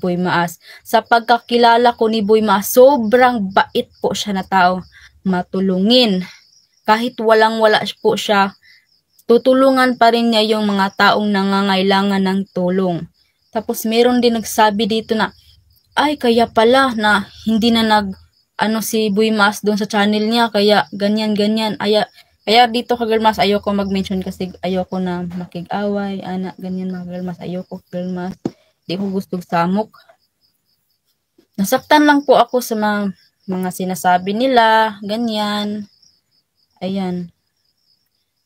Boy Maas. Sa pagkakilala ko ni Boy Maas, sobrang bait po siya na tao. Matulungin. Kahit walang-wala po siya, tutulungan pa rin niya yung mga taong nangangailangan ng tulong. Tapos meron din nagsabi dito na, ay, kaya pala na hindi na nag ano si Boy Maas doon sa channel niya, kaya ganyan ganyan. Kaya dito, ka-girlmas, ayoko mag-mention kasi ayoko na makig-away, ana, ganyan, mga girlmas, ayoko, girlmas. Di ko gusto samok. Nasaktan lang po ako sa mga sinasabi nila, ganyan. Ayan.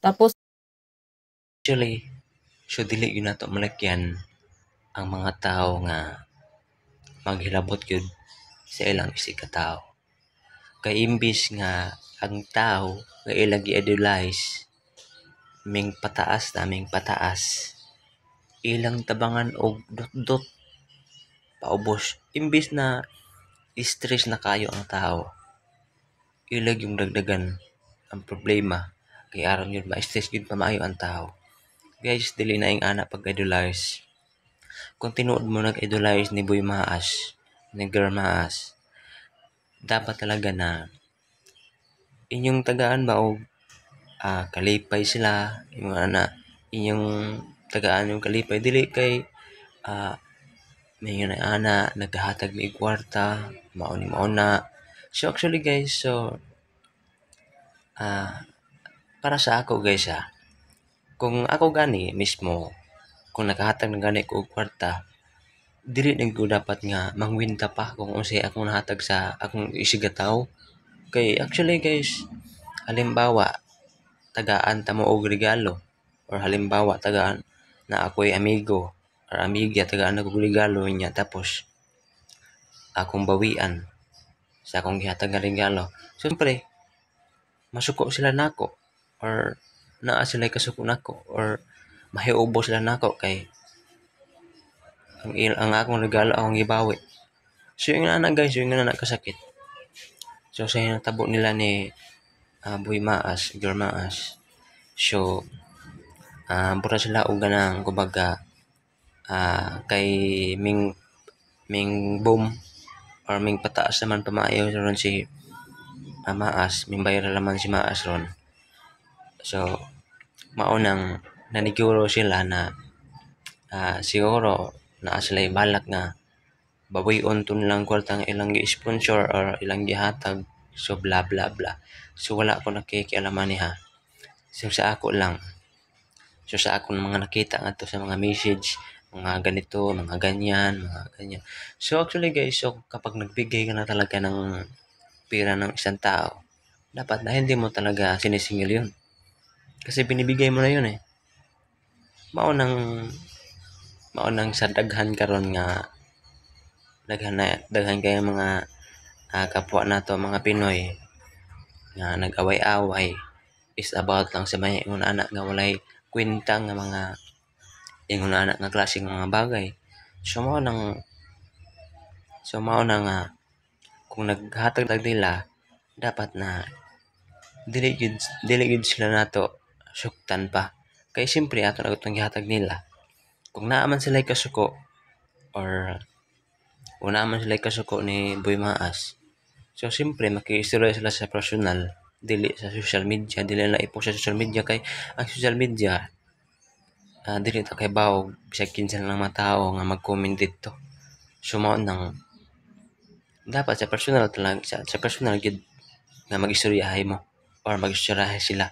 Tapos Actually, so dili gyud nato malakyan ang mga tao nga maghilabot gyud sa ilang isig ka tawo. Kay imbis nga ang tao nga ilang gi-idolize ming pataas na ming pataas, ilang tabangan og dot-dot paubos. Imbis na stress na kayo ang tao, ilag yung dagdagan ang problema kay aron yun ma-stress gyud pa maayo ang tao. Guys, dili na ing ana pag-idolize. Kung tinuod mo nag-idolize ni Boy Maas, ni Girl Maas, dapat talaga na inyong tagaan ba og kalipay sila, yung ana, inyong tagaan yung kalipay, dili kay may na ana naghahatag mi kwarta, mao ni mao na. So actually, guys, so para sa ako, guys, kung ako gani mismo, kung nakahatag na gani ko og kwarta, dili na ko dapat nga mangwinta pa kung unsay akong nahatag sa akong isig ka tawo. Kay actually, guys, halimbawa tagaan ta mo og regalo or halimbawa tagaan na ako'y amigo or amiga, tagaan ako og regalo niya, tapos akong bawian sa akong gihatag nga regalo. So, siyempre, masuko sila nako or naa sila kasuko nako or mahiubo sila nako kay ang akong regalo akong gibawi. So yung ana, guys, yung ana kasakit. So sa natabo nila ni Boy Maas, Girl Maas. So mura sila og ganang kumbaga kay ming ming boom or ming pataas naman pamaayo ron si Maas, ming viral naman si Maas ron. So mao nang naniguro sila na siguro naa sila balak nga bawion to nilang kwarta nga ilang gi-sponsor or ilang gihatag, so bla bla bla. So wala ko nakikialaman niha. So sa ako lang, so sa akong mga nakita ngadto sa mga message, mga ganito, mga ganyan, mga ganyan. So actually, guys, so kapag nagbigay ka na talaga ng pera ng isang tao, dapat na hindi mo talaga sinisingil yun. Kasi binibigay mo na yun eh. Mao nang sa daghan karon nga daghan na daghan kay mga kapwa nato mga Pinoy nga nag-away-away is about lang sa may ingon ana nga walay kwenta nga mga ingon ana nga klase nga mga bagay. So mao na nga kung naghatag nila, dapat na dili gyud sila nato suktan pa. Kay siyempre ato na itong gihatag nila. Kung naa man sila kasuko or kung naa man sila kasuko ni Boy Maas, so siyempre makiistorya sila sa personal, dili sa social media, dili na i-post sa social media kay ang social media dili ta kay bawog bisag kinsa lang mga tao nga mag-comment didto. So mao nang dapat sa personal talaga, sa personal gyud nga mag-istoryahay mo or mag-istoryahay sila.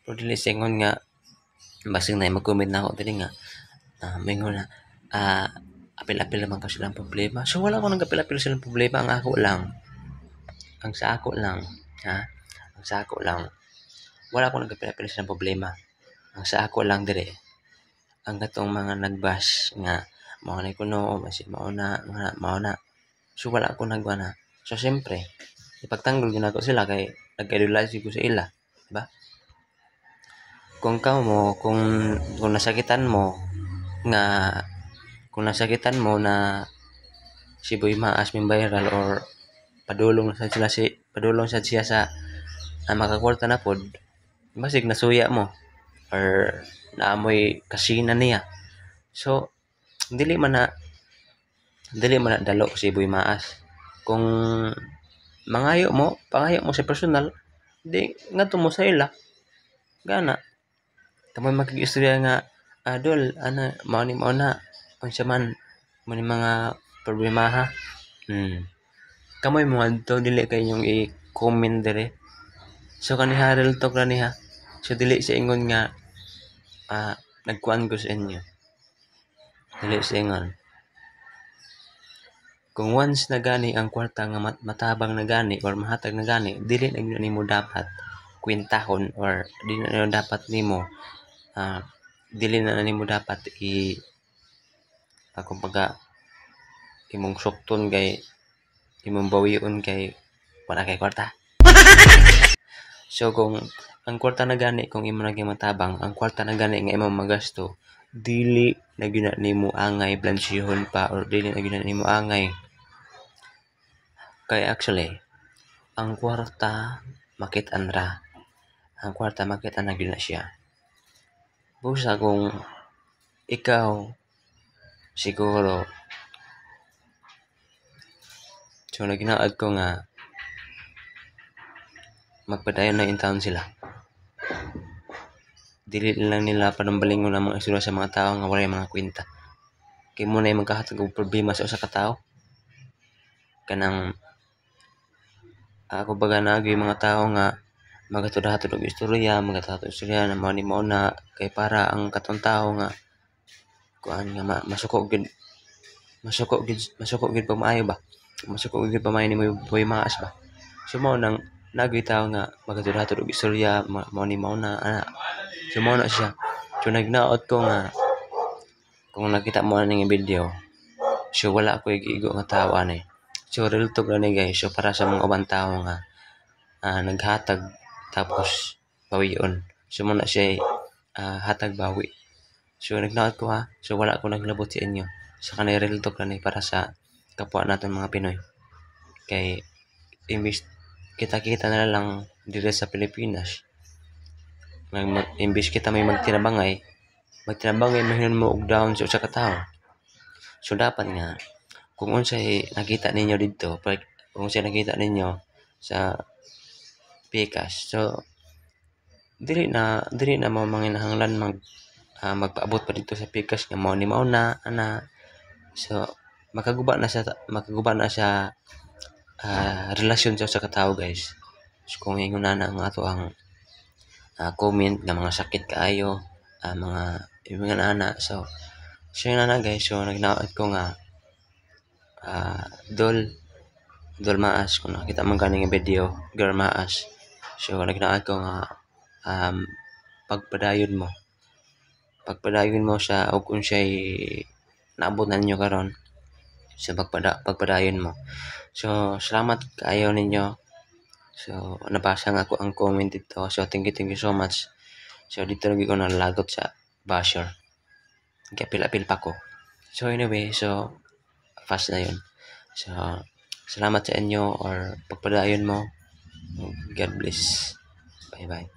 Pero dili sa ingon nga basig na mag-comment na ako dili nga maingon na apil-apil naman ka silang problema. So wala ko nagapil-apil silang problema, ang ako lang, ang sa ako lang, ha? Ang sa ako lang, wala ko nagapil-apil silang problema. Ang sa ako lang dire, ang katong mga nagbash nga mao na kuno, mao na, mao na. So wala ko nagwana. So siyempre, ipagtanggol gyud nako sila kay nag-idolize ko sa ila, diba? Kung ka mo, kung nasakitan mo nga kung nasakitan mo na si Boy Maas min viral or padulong sa sila si padulong sad siya sa makakwarta na pod, basig nasuya mo or naamoy kasina niya. So dili man na Dili man na dalo si Boy Maas. Kung mangayo mo, pangayo mo sa personal, di ngadto mo sa ila. Gana. Kamoy makig-istorya nga, "Adol, ana, mao ni mao na, unsa man, mo ni mga problema ha." Kamoy mo ngadto, dili kay inyong i-comment dire. So kaniha real talk ra niha. So dili sa ingon nga nagkuan ko sa inyo. Dili sa ingon. Kung once na gani ang kwarta nga matabang na gani or mahatag na gani, dili na gyud nimo dapat kwentahon or dili na dapat nimo dili na nimo dapat i kumbaga imong sukton kay imong bawion kay wala kay kwarta. So kung ang kwarta na gani kung imo naging matabang, ang kwarta na gani nga imong magasto, dili na gyud na nimo angay blansihon pa or dili na gyud na nimo angay. Kay actually, ang kwarta makit-an ra. Ang kwarta makit-an na gyud na siya. Busa kung ikaw siguro, so naginaad ko nga magpadayon na intawon sila. Dili lang nila panumbalingon ang mga istorya sa mga tao nga walay mga kwenta. Kay mo na magkahatag og problema sa usa ka tawo. Kanang kumbaga naa gyud mga tawo nga magatod-hatod og istorya, magatod istorya na mao ni mao na kay para ang katong tawo nga kuan nga masuko gyud, masuko gyud, masuko gyud pag maayo ba, masuko gyud pamaayo ni Boy Maas ba. So mao nang naa gyud tawo nga magatod-hatod og istorya mao ni mao na ana. So mao na siya. So nagnaot ko nga kung nakita mo ani nga video, so wala ko'y giigo nga tawo ani. So real talk ra ni guys. So para sa mga ubang tawo nga naghatag tapos bawion. So mao na siya hatag bawi. So nagnaot ko ha. So wala ko naglabot sa inyo. Sa kanay real talk ra ni para sa kapwa naton mga Pinoy. Kay imbis kita-kita na lang diri sa Pilipinas, imbis kita may magtinabangay, magtinabangay mahinon mo og down sa usa ka tawo. So dapat nga kung unsay nakita ninyo didto, kung unsay nakita ninyo sa Pikas, so dili na mo manginahanglan magpaabot pa dito sa Pikas nga mao ni mao na ana. So makaguba na sa relasyon sa usa ka tawo guys. So kung ingon na ang ato ang comment nga mga sakit kaayo, mga mga ana. So so yun na guys. So nagnaot ko nga Dol Dol Maas, kung nakita man gani nga video, Girl Maas, so nagnaot ko nga pagpadayon mo sa og unsay naabot na ninyo karon sa pagpadayon mo. So salamat kaayo ninyo. So nabasa nga ako ang comment dito. So thank you so much. So dito lagi ko nalagot sa basher. Kaya pil pa ko. So anyway, so fast na yun. So salamat sa inyo or pagpadayon mo. God bless. Bye bye.